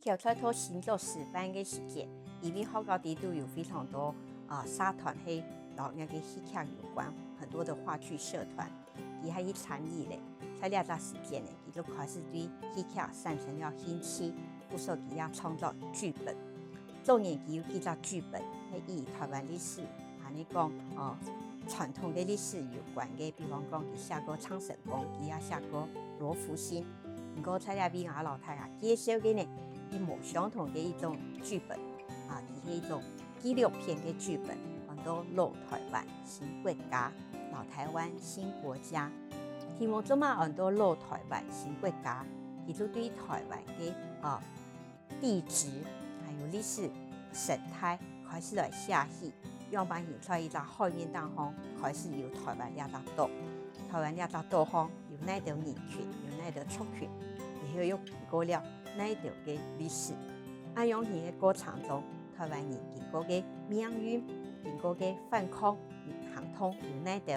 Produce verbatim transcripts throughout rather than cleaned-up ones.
佢在到新竹師範个時節，因為學校裡肚有非常多啊社團係摎這个戲劇有關，很多的話劇社團，佢還去參與咧。在這隻時間呢，佢就開始對戲劇產生了興趣，故所佢也創作劇本。早年佢有幾隻劇本，係以台灣歷史，還係講哦傳統个歷史有關个，比方講佢寫過《鄭成功》，佢也寫過《羅浮新》。毋過在這位𠊎摎大家介紹个呢，係無相同个一種劇本啊，佢係一種紀錄片个劇本，安到《老台灣新國家》，《老台灣新國家》。題目做麼安到《老台灣新國家》？佢就對台灣个啊地質還有歷史生態開始來寫起，仰般形在一隻海面頂項開始有台灣這隻島。台灣這隻島項有哪兜人群，有哪兜族群，也有經過了哪兜个歷史。恁樣形个過程中，台灣人經過个命運，經過个反抗，行動有哪兜，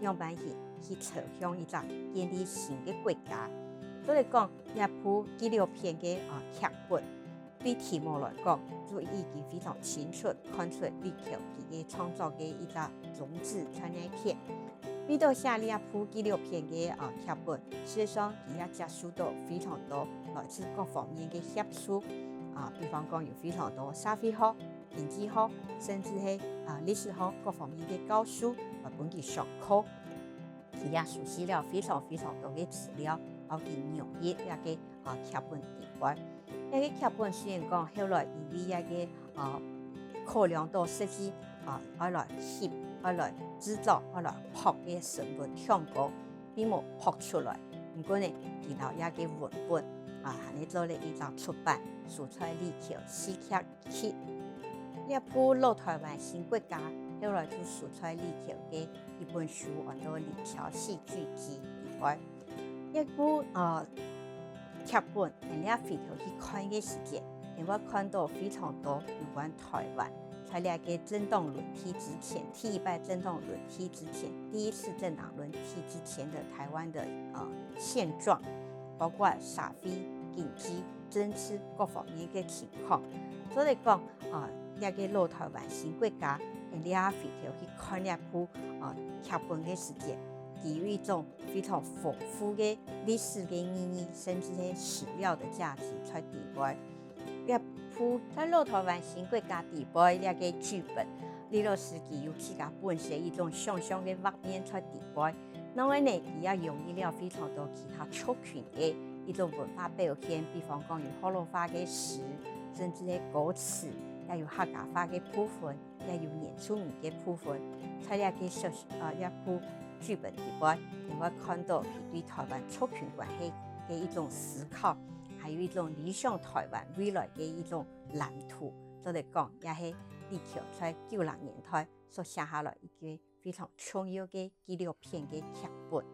仰般形去朝向一隻建立新个國家。所以講，這部紀錄片个啊劇本，對題目來講，就已經非常清楚看出李喬佢个創作个一隻宗旨在哪片。為到寫這部紀錄片个啊劇本，事實上佢也接受到非常多來自各方面个協助啊，比方講有非常多社會學、經濟學，甚至係啊歷史學各方面个教授來分佢上課。佢也熟識了非常非常多个資料，摎佢融入這个啊劇本裡背。這个劇本雖然講後來因為這个啊考量到實際啊愛來翕、愛來製作、愛來拍个成本傷高，並無拍出來。毋過呢，佢摎這个文本啊，還係做了一張出版，收在李喬戲劇集。這部《老台灣新國家》後來就收在李喬个一本書，安到《李喬戲劇集》裡背。這部呃劇本，𠊎這回頭去看个時節，𠊎會看到非常多有關台灣，在這个政黨輪替之前，第一擺政黨輪替之前，第一次政黨輪替之前的台灣的呃現狀，包括社會、經濟、政治各方面个情況。所以講，啊，這个《老台灣新國家》，𠊎這回頭去看這部啊劇本个時節，佢有一種非常豐富个歷史个意義，甚至係史料的價值在裡背。這部在《老台灣新國家》裡背這个劇本，李老師佢有自家本身一種想像个畫面在裡背。另外呢，佢也融入了非常多其他族群个一種文化表現，比方講有學老話个詩，甚至係歌詞，也有客家話个部分，也有原住民个部分。在這个小呃這部劇本裡背，你會看到佢對台灣族群關係个一種思考，還有一種理想台灣未來个一種藍圖。做得講，也係李喬在九零年代所寫下來一个非常重要个紀錄片个劇本。